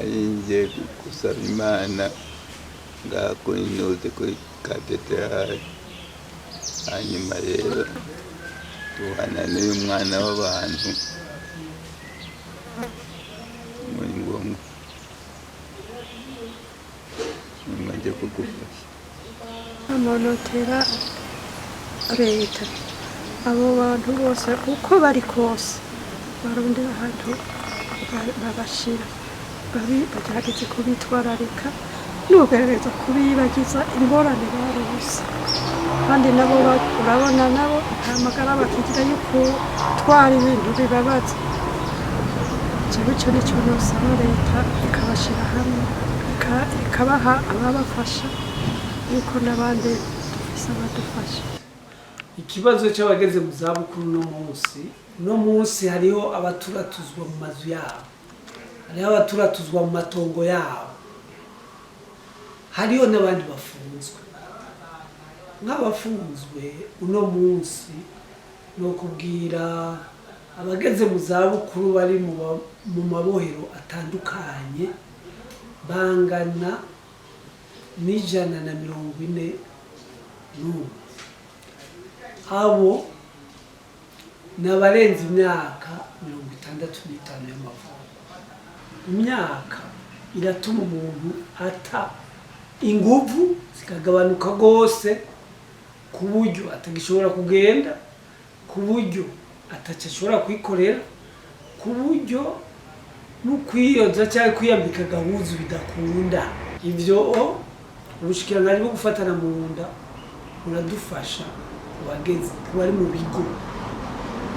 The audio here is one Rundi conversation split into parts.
Nari nje gusaba Imana ngaha kuri ntuze kuri katedrali. Hanyuma rero duhana n'uyu mwana w'abantu, ngo ni ngombwa ngo ajye kugufasha. Amanotera leta, abo bantu bose uko bari kose barondera ahantu babashira, bagerageze kubitwararika n'ugerageza kubibagiza ingorane barose. Kandi nabo urabona nabo nta magara bakigira yo gutwara ibintu bibabaza. Jewe ico nico nosaba leta, ikabashira hamwe, ikabaha ababafasha, yuko n'abandi dufise abadufasha. Ikibazo cy'abageze mu zabukuru uno munsi hariho abaturatuzwa mu mazu yabo, hariho abaturatuzwa mu matongo yabo, hariho n'abandi bafunzwe. Nk'abafunzwe uno munsi, ni ukubwira abageze mu zabukuru bari mu mabohero atandukanye bangana n'141. Abo ni abarenze imyaka 65 y'amavuko. Imyaka iratuma umuntu ata inguvu, zikagabanuka rwose, ku buryo atagishobora kugenda, ku buryo ataco ashobora kwikorera, ku buryo no kwiyoza cyangwa kwiyambika agahuzu bidakunda. Ivyo ubushikiranganji bwo gufatana mu nda buradufasha ku bageze, ku bari mu bigo,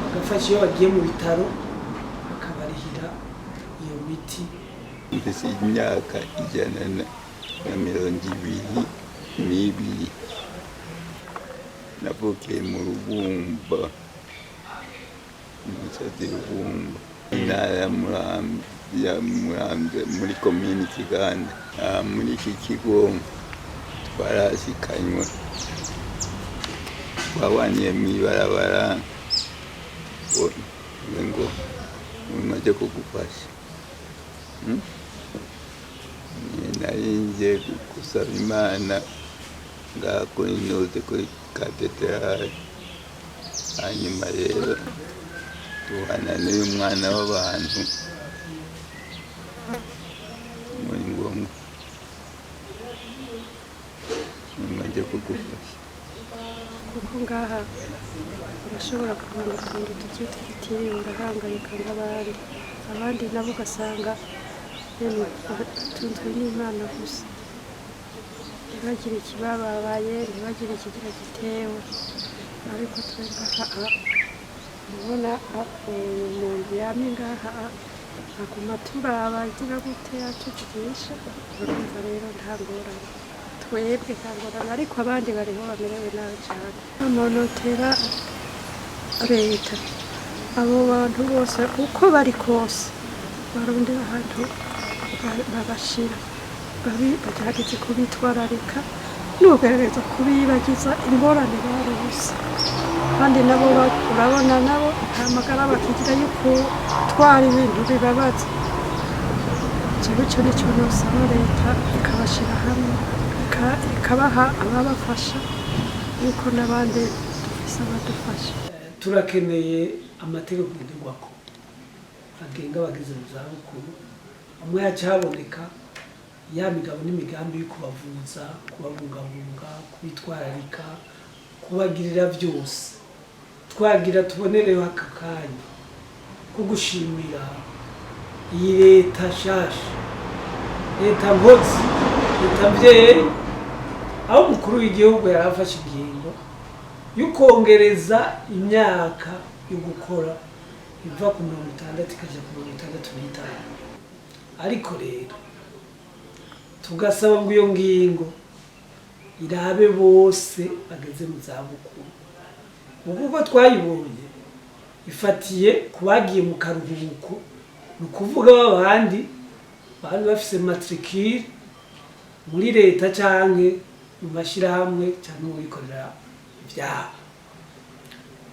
bagafasha iyo bagiye mu bitaro, bakabarihira iyo miti. Mfise imyaka 122. Navukiye mu Rubumba, umusozi Rubumba, intara ya Muramvya, muri komini Kiganda. Aha muri iki kigo twarashikanywe, twabaniye mw'ibarabara, ngo umaze kugufasha. Nari nje gusaba Imana ngaha kuri ntuze kuri katedrali. Hanyuma rero duhana n'uyu mwana w'abantu, ngo ni ngombwa ngo ajye kugufasha. Kuko ngaha urashobora kubona utuntu tugiye tufitiye, urahangayika nk'abandi. Abandi nabo ugasanga yemwe batunzwe n'Imana gusa, ntibagire ikibababaye, ntibagire ikigira gitewe. Ariko twe ngaha, ubona umuntu yamye ngaha, aguma turaba, agira gute, atuvugisha. Urumva rero nta ngorane, twebwe nta ngorane, ariko abandi bariho bamerewe nabi cyane. Amanotera leta, abo bantu bose uko bari kose barondera ahantu babashira, bagerageze kubitwararika n'ugerageza kubibagiza ingorane barose. Kandi nabo urabona nabo nta magara bakigira yo gutwara ibintu bibabaza. Jewe ico nico nosaba leta, ikabashira hamwe, ikabaha ababafasha, yuko n'abandi dufise abadufasha. Turakeneye amategeko ngenderwako agenga abageze mu zabukuru, amwe yaca haboneka ya migabo n'imigambi yo kubavuza, kubabungabunga, kubitwararika, kubagirira byose. Twagira tubonereho aka kanya ko gushimira iyi leta nshasha, leta nkozi, leta mvyeyi, aho umukuru w'igihugu yari afashe ingingo yo kongereza imyaka yo gukora, iva ku 60 ikaja ku 65. Ariko rero tugasaba ngo iyo ngingo irabe bose bageze mu zabukuru, kuko twayibonye ifatiye ku bagiye mu karuhuko, ni ukuvuga babandi bari bafise matricule muri leta canke mu mashyirahamwe canke mu bikorera ivyabo.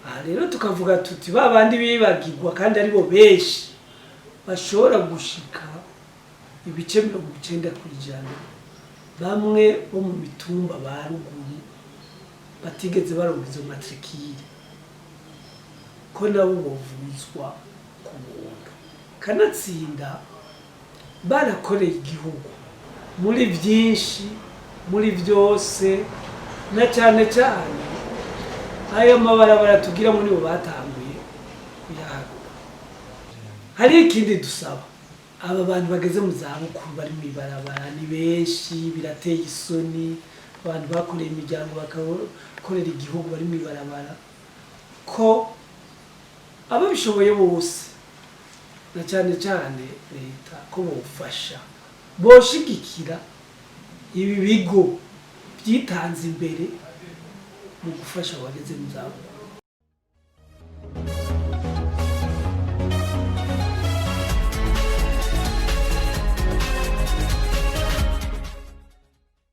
Aha rero tukavuga tuti ba bandi bibagirwa, kandi aribo benshi bashobora gushika. ibice 90% bamwe bo mu mitumba ba ruguru batigeze baronka izo matricule, ko nabo bovuzwa ku buntu. Kanatsinda barakoreye igihugu muri byinshi, muri byose, na cyane cyane ayo mabarabara tugira muri bo batanguye kuyaharura. Hari ikindi dusaba: aba bantu bageze mu zabukuru bari mu ibarabara ni benshi, birateye isoni. Abantu bakoreye imiryango, bakakorera igihugu, bari mu ibarabara, ko ababishoboye bose, na cyane cyane leta, ko bofasha, boshigikira ibi bigo byitanze imbere mu gufasha abageze mu zabukuru.